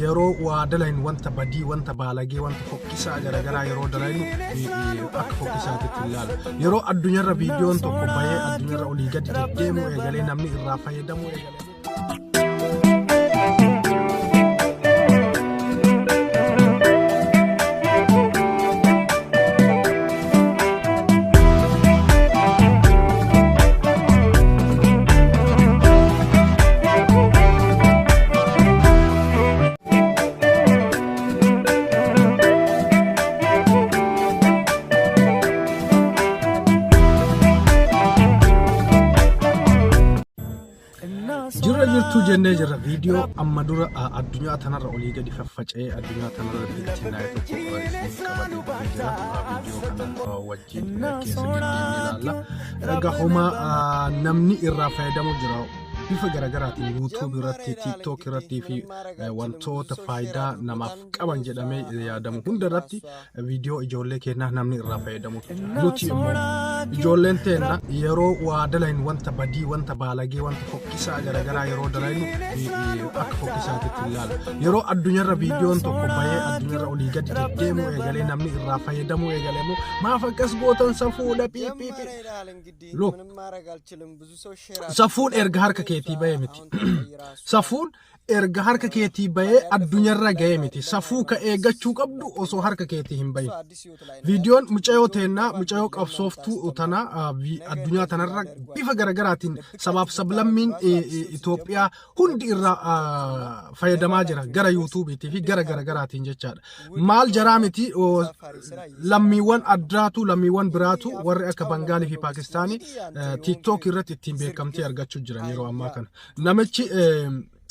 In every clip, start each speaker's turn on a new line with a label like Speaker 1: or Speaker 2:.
Speaker 1: Yeroo waa dalaynu wanta badii, wanta baalagee, wanta fokkisaa garaagaraa yeroo dalaynu akka fokkisaatitti hin ilaalu. Yeroo addunyaarra viidiyoon tokko bahee addunyaarra olii gadi deddeemuu eegalee namni irraa fayyadamuu eegalee. Jirra jirtuu jennee jirra viidiyoo amma dura addunyaa tanarra olii gadi faffaca'ee addunyaa tanarra bittinnaa'e tokko isiniif qabadhee dhufee jira. Viidiyoo kana wajjin keessa deddeemnee ilaalla. Egaa homaa namni irraa fayyadamu jira. Bifa garaagaraatiin YouTube irratti, TikTok irratti fi wantoota faayidaa namaaf qaban jedhamee yaadamu hunda irratti viidiyoo ijoollee keenyaa namni irraa fayyadamutu jira. Nuti immoo ijoolleen teenna yeroo waa dalaynu wanta badii, wanta baalagee, wanta fokkisaa garaagaraa yeroo dalaynu akka fokkisaatitti hin ilaalu. Yeroo addunyaarra viidiyoon tokko bahee addunyaarra olii gadi deddeemuu eegalee namni irraa fayyadamuu eegalee immoo maaf akkas gootan safuudha piipiipi. Look, safuun erga harka keetii bahee miti. Safuun erga harka keetii bahee addunyaarra gahee miti. Safuu ka eeggachuu qabdu osoo harka keetii hin bahin. Viidiyoon mucayoo teennaa mucayoo qabsooftuu tanaa addunyaa tanarra bifa garaagaraatiin sabaaf sablammiin Itoophiyaa hundi irraa fayyadamaa jira gara yuutuubiitii fi gara garaagaraatiin jechaadha. Maal jaraa miti lammiiwwan addaatu lammiiwwan biraatu warri akka Bangaalii fi Paakistaanii TikTok irratti ittiin beekamtii argachuu jiran yeroo ammaa kana. Namichi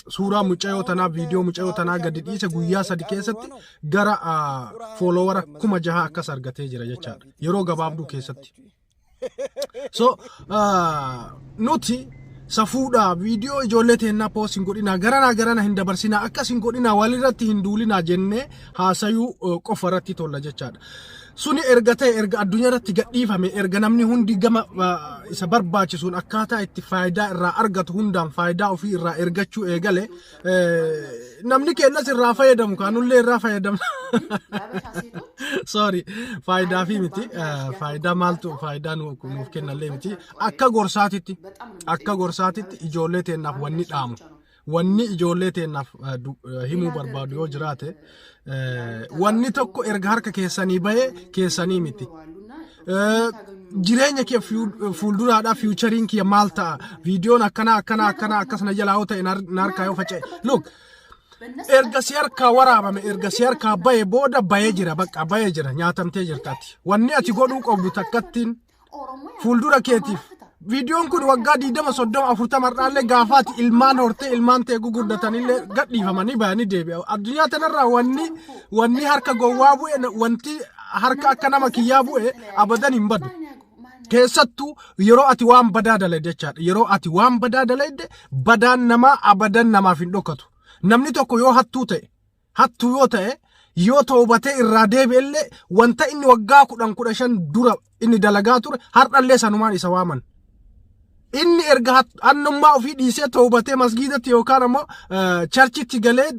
Speaker 1: suuraa mucayoo tanaa viidiyoo mucayoo tanaa gadi dhiise guyyaa 3 keessatti gara foolowara 6,000 akkas argatee jira jechaadha. Yeroo gabaabduu keessatti. So nuti safuudha viidiyoo ijoollee teennaa post hin godhinaa garanaa garana hin dabarsinaa akkas hin godhinaa walirratti hin duulinaa jennee haasayuu qofa irratti tolla jechaadha. Suni erga ta'e erga addunyaa irratti gadhiifame erga namni hundi gama isa barbaachisuun akkaataa itti faayidaa irraa argatu hundaan faayidaa ofii irraa ergachuu eegale namni keenyas irraa fayyadamu kaanullee irraa fayyadamna. Sorry, faayidaa fi miti faayidaa maaltu faayidaa nuuf kennallee miti akka gorsaatitti ijoollee teennaaf wanni dhaamu. Wanni ijoollee teennaaf himuu barbaadu yoo jiraate wanni tokko erga harka keessanii bahee keessanii miti. Jireenya kee fuulduraadhaa futureiin kiyya maal ta'a? Viidiyoon akkanaa akkanaa akkanaa akkasuma jalaa yoo ta'e na harkaa yoo faca'e. Look, erga si harkaa waraabame erga si harkaa bahe booda bahee jira bakka bahee jira nyaatamtee jirta ati. Wanni ati godhuu qabdu takkattiin fuuldura keetiif viidiyoon kun waggaa 20 30 40 har'aallee gaafaati ilmaan hortee ilmaan ta'e gugurdatanillee gadhiifamanii bayanii deebi'a. Addunyaa tanarraa wanni harka gowwaa bu'e wanti harka akka nama kiyyaa bu'e abadan hin badu. Keessattuu yeroo ati waan badaa dalayde jechaadha. Yeroo ati waan badaa dalayde badaan namaa abadan namaaf hin dhokatu. Namni tokko yoo hattuu ta'e hattuu yoo ta'e yoo toobatee irraa deebi'ellee wanta inni waggaa 10 15 dura inni dalagaa ture har'allee sanumaan isa waaman. Inni erga hannummaa ofii dhiisee toobatee masgiidatti yookaan ammoo churchitti galee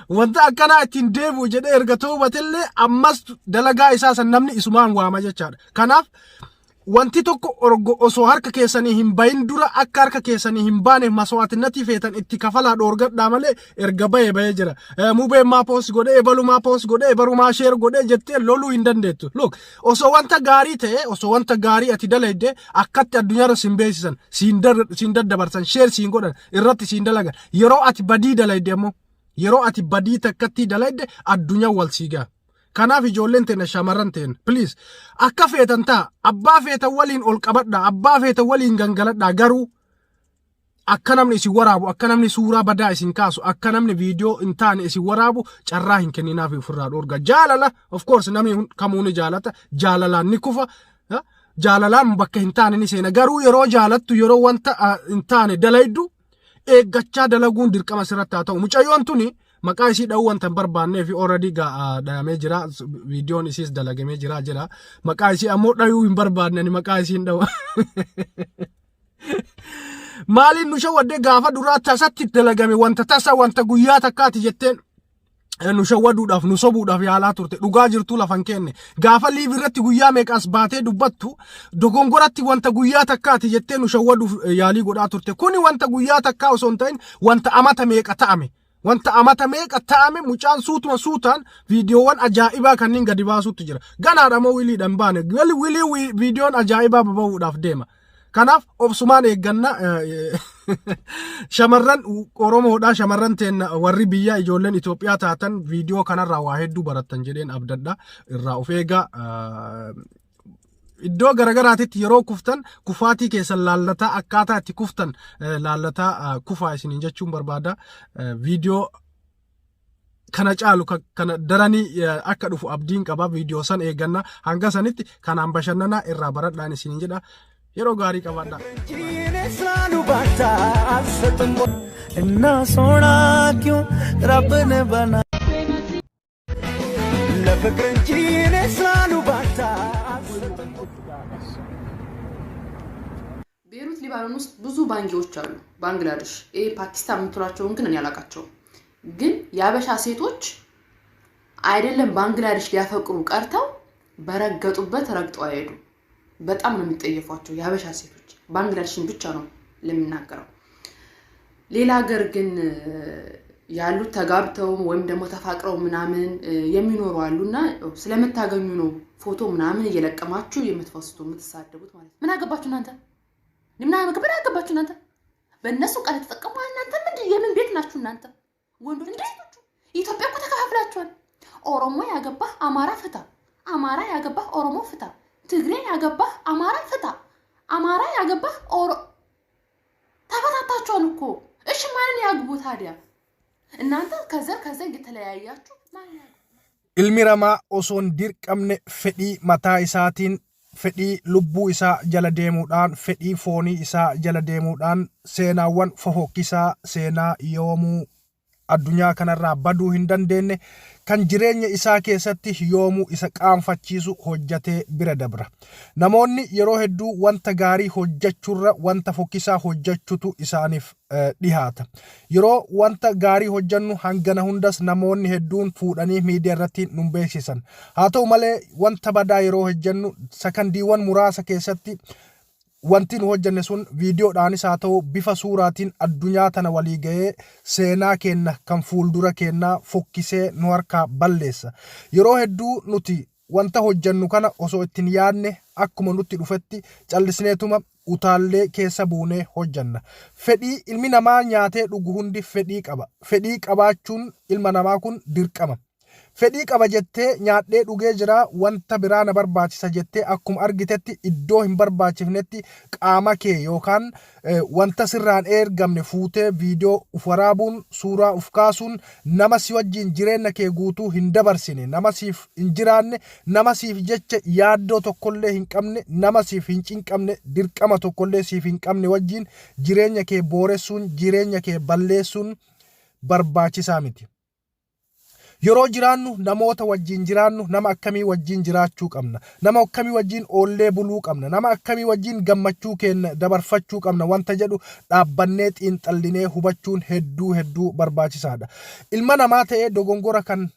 Speaker 1: wanta akkanaa ittiin deebi'u jedhee erga toobatellee ammas dalagaa isaa san namni isumaan waama jechaadha. Kanaaf wanti tokko osoo harka keessanii hin bahin dura akka harka keessanii hin baane maswaatinnatii feetan itti kafalaa dhoorgadhaa malee erga bahee bahee jira. Mubeen maa post godhee ebalu maa post godhee ebalu maa share godhee jettee loluu hin dandeettu. Look, osoo wanta gaarii ta'e osoo wanta gaarii ati dalayde akkatti addunyaarra siin beeksisan siin daddabarsan share siin godhan irratti siin dalagan yeroo ati badii dalayde ammoo yeroo ati badii takkatti dalayde addunyaa wal sii ga'a. Kanaaf ijoolleen teenya shamarran teenya please akka feetan ta'a abbaa feetan waliin ol qabadha abbaa feetan waliin gangaladha garuu akka namni isin waraabu akka namni suuraa badaa isin kaasu akka namni viidiyoo hin taane isin waraabu carraa hin kenninaaf ofirraa dhoorga. Jaalala of course namni kamuu ni jaalata jaalalaan ni kufa jaalalaan bakka hin taane ni seena garuu yeroo jaalattu yeroo wanta hin taane dalaydu eeggachaa dalaguun dirqama sirratti haa ta'u. Mucayyoon tuni maqaa isii dha'uu wanta hin barbaannee fi already dhayamee jira viidiyoon isiis dalagamee jira jira maqaa isii ammoo dhayuu hin barbaanne ani maqaa isii hin dha'u. Maaliin nu shawwadde? Gaafa duraa tasatti dalagame, wanta tasa, wanta guyyaa takkaati jetteen nu shawwaduudhaaf, nu sobuudhaaf yaalaa turte. Dhugaa jirtuu lafan kenne. Gaafa live irratti guyyaa meeqas baatee dubbattu, dogongoratti wanta guyyaa takkaati jettee nu shawwaduuf yaalii godhaa turte. Kuni wanta guyyaa takkaa osoo hin ta'in wanta amata meeqa ta'ame. Wanta amata meeqa ta'ame. Mucaan suutuma suutaan viidiyoowwan ajaa'ibaa kanneen gadi baasuutti jira. Ganaadha moo wiliidhaan baane wilii viidiyoon ajaa'ibaa babahuudhaaf deema. Kanaaf obsumaan eegganna. Shamarran Oromoodha, shamarran teenna, warri biyya ijoolleen Itoophiyaa taatan viidiyoo kanarraa waa hedduu barattan jedheen abdadha. Irraa of eegaa. Iddoo garagaraatitti yeroo kuftan kufaatii keessan laallataa, akkaataa itti kuftan laallataa kufaa isiniin jechuun barbaada. Viidiyoo kana caalu, kana daranii akka dhufu abdiin qaba. Viidiyoo san eegganna. Hanga sanitti kanaan bashannanaa, irraa baradhaan isiniin jedha. Yeroo gaarii qabaadhaa.
Speaker 2: ਇੰਨਾ ਸੋਹਣਾ ਕਿਉਂ ਰੱਬ ਨੇ ਬਣਾ ለፍቅር እንጂ እኔ ስላሉባልታ።
Speaker 3: ቤሩት ሊባኖን ውስጥ ብዙ ባንጊዎች አሉ። ባንግላዴሽ፣ ይሄ ፓኪስታን የምትሏቸውን ግን እኔ አላውቃቸውም። ግን የአበሻ ሴቶች አይደለም ባንግላዴሽ ሊያፈቅሩ ቀርተው በረገጡበት ረግጠው አይሄዱም። በጣም ነው የሚጠየፏቸው የአበሻ ሴቶች። ባንግላዴሽን ብቻ ነው ለሚናገረው። ሌላ ሀገር ግን ያሉት ተጋብተው ወይም ደግሞ ተፋቅረው ምናምን የሚኖሩ አሉ እና ስለምታገኙ ነው ፎቶ ምናምን እየለቀማችሁ የምትፈስቱ፣ የምትሳደቡት ማለት ነው። ምን አገባችሁ እናንተ? ምን አገባችሁ እናንተ? በእነሱ ቃል የተጠቀሙ እናንተ ምንድን የምን ቤት ናችሁ እናንተ? ወንዶች እንደ ሴቶቹ ኢትዮጵያ እኮ ተከፋፍላችኋል። ኦሮሞ ያገባህ አማራ ፍታ፣ አማራ ያገባህ ኦሮሞ ፍታ፣ ትግሬ ያገባህ አማራ ፍታ፣ አማራ ያገባህ ኦሮ ተፈታታችኋል እኮ። እሺ ማንን ያግቡ ታዲያ? እናንተ ከዘር ከዘር እየተለያያችሁ ማንን ያግቡ?
Speaker 1: Ilmi namaa osoo hin dirqamne fedhii mataa isaatiin, fedhii lubbuu isaa jala deemuudhaan, fedhii foonii isaa jala deemuudhaan seenaawwan fofokkisaa, seenaa yoomuu addunyaa kanarraa baduu hin dandeenye, kan jireenya isaa keessatti yoomuu isa qaanfachiisu hojjatee bira dabra. Namoonni yeroo hedduu wanta gaarii hojjechuurra wanta fokkisaa hojjechutu isaaniif dhihaata. Yeroo wanta gaarii hojjennu hangana hundas namoonni hedduun fuudhanii miidiyaa irratti nun beeksisan. Haa ta'u malee, wanta badaa yeroo hojjennu sakandiiwwan muraasa keessatti wanti nu hojjenne sun viidiyoodhaanis haa ta'u bifa suuraatiin addunyaa tana walii ga'ee seenaa keenna kan fuuldura keennaa fokkisee nu harkaa balleessa. Yeroo hedduu nuti wanta hojjennu kana osoo ittiin yaadne akkuma nutti dhufetti callisneetuma utaallee keessa buunee hojjenna. Fedhii ilmi namaa nyaatee dhugu hundi fedhii qaba. Fedhii qabaachuun ilma namaa kun dirqama. Fedhii qaba jettee, nyaadhee dhugee jira, wanta biraa na barbaachisa jettee akkuma argitetti iddoo hin barbaachifnetti qaama kee yookaan wanta sirraan ergamne fuutee viidiyoo uf waraabuun, suuraa uf kaasuun, nama si wajjin jireenya kee guutuu hin dabarsine, nama siif hin jiraanne, nama siif jecha yaaddoo tokkollee hin qabne, nama siif hin cinqabne, dirqama tokkollee siif hin qabne wajjin jireenya kee booressuun, jireenya kee balleessuun barbaachisaa miti. Yeroo jiraannu namoota wajjin jiraannu nama akkamii wajjin jiraachuu qabna? Nama akkamii wajjin oollee buluu qabna? Nama akkamii wajjin gammachuu keenya dabarfachuu qabna? Wanta jedhu dhaabbannee xiinxallinee hubachuun hedduu hedduu barbaachisaadha. Ilma namaa ta'ee dogongora kan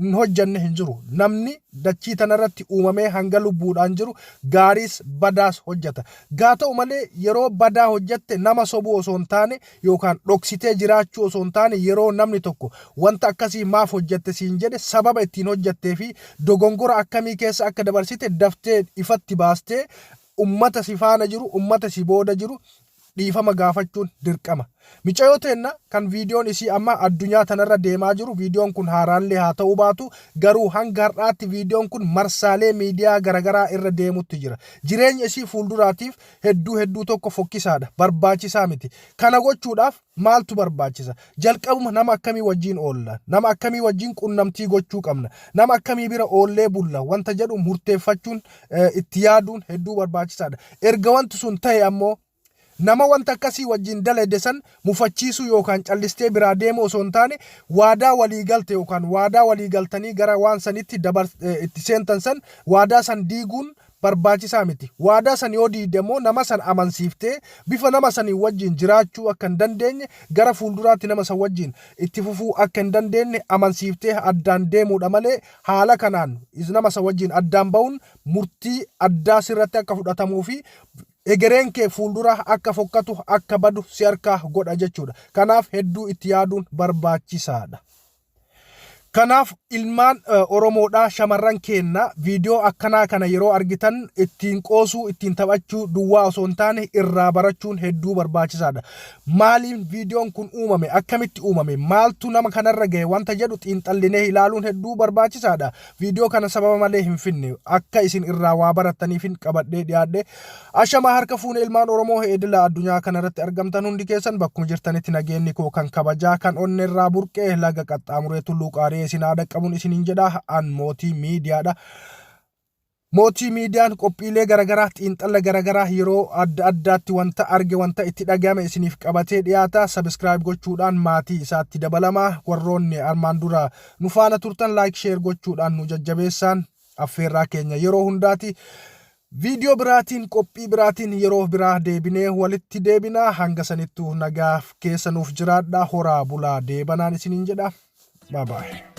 Speaker 1: hin hojjanne hin jiru. Namni dachii tanarratti uumamee hanga lubbuudhaan jiru gaariis badaas hojjeta. Gaa ta'u malee, yeroo badaa hojjette nama sobuu osoo hin taane yookaan dhoksitee jiraachuu osoo hin taane, yeroo namni tokko wanta akkasii maaf hojjette siin jedhe, sababa ittiin hojjettee fi dogongora akkamii keessa akka dabarsite daftee ifatti baastee ummata si faana jiru, ummata si booda jiru dhiifama gaafachuun dirqama. Micayoo teenna kan viidiyoon isii amma addunyaa tanarra deemaa jiru, viidiyoon kun haaraallee haa ta'uu baatu garuu hanga har'aatti viidiyoon kun marsaalee miidiyaa garaagaraa irra deemutti jira. Jireenya isii fuulduraatiif hedduu hedduu tokko fokkisaadha. Barbaachisaa miti. Kana gochuudhaaf maaltu barbaachisa? Jalqabuma nama akkamii wajjin oolla? Nama akkamii wajjin qunnamtii gochuu qabna? Nama akkamii bira oollee bulla? Wanta jedhu murteeffachuun, itti yaaduun hedduu barbaachisaadha. Erga wanti sun ta'e ammoo nama wanta akkasii wajjin dalagde san mufachiisuu yookaan callistee biraa deemuu osoo hin taane, waadaa walii galte yookaan waadaa walii galtanii gara waan sanitti dabar itti seentan san waadaa san diiguun barbaachisaa miti. Waadaa san yoo diigde immoo nama san amansiiftee bifa nama sanii wajjin jiraachuu akka hin dandeenye, gara fuulduraatti nama san wajjin itti fufuu akka hin dandeenye amansiiftee addaan deemuudha malee haala kanaan nama san wajjin addaan ba'uun murtii addaa sirratti akka fudhatamuu fi egereen kee fuuldura akka fokkatu, akka badu si harkaa godha jechuudha. Kanaaf hedduu itti yaaduun barbaachisaadha. Kanaaf ilmaan Oromoodhaa, shamarran keenna, viidiyoo akkanaa kana yeroo argitan ittiin qoosuu, ittiin taphachuu duwwaa osoo hin taane irraa barachuun hedduu barbaachisaadha. Maaliin viidiyoon kun uumame? Akkamitti uumame? Maaltu nama kanarra gahe? Wanta jedhu xiinxallinee ilaaluun hedduu barbaachisaadha. Viidiyoo kana sababa malee hin finne. Akka isin irraa waa barattaniifin qabadhee dhiyaadhe. Ashamaa, harka fuune ilmaan Oromoo idila addunyaa kanarratti argamtan hundi keessan, bakkuma jirtanitti nageenyi koo kan kabajaa, kan onneerraa burqee laga qaxxaamuree tulluu qaaree isin haa dhaqqabuun isiniin jedha. An Mootii Miidiyaadha. Mootii Miidiyaan qophiilee garaagaraa, xiinxala garaagaraa, yeroo adda addaatti wanta arge, wanta itti dhagahame isiniif qabatee dhiyaata. Subscribe gochuudhaan maatii isaatti dabalamaa. Warroonni armaan dura nu faana turtan like, share gochuudhaan nu jajjabeessaan affeerraa keenya yeroo hundaati. Viidiyoo biraatiin, qophii biraatiin yeroo biraa deebinee walitti deebinaa. Hanga sanittuu nagaaf keessa nuuf jiraadha. Horaa bulaa, deebanaan isiniin jedha. Bye bye.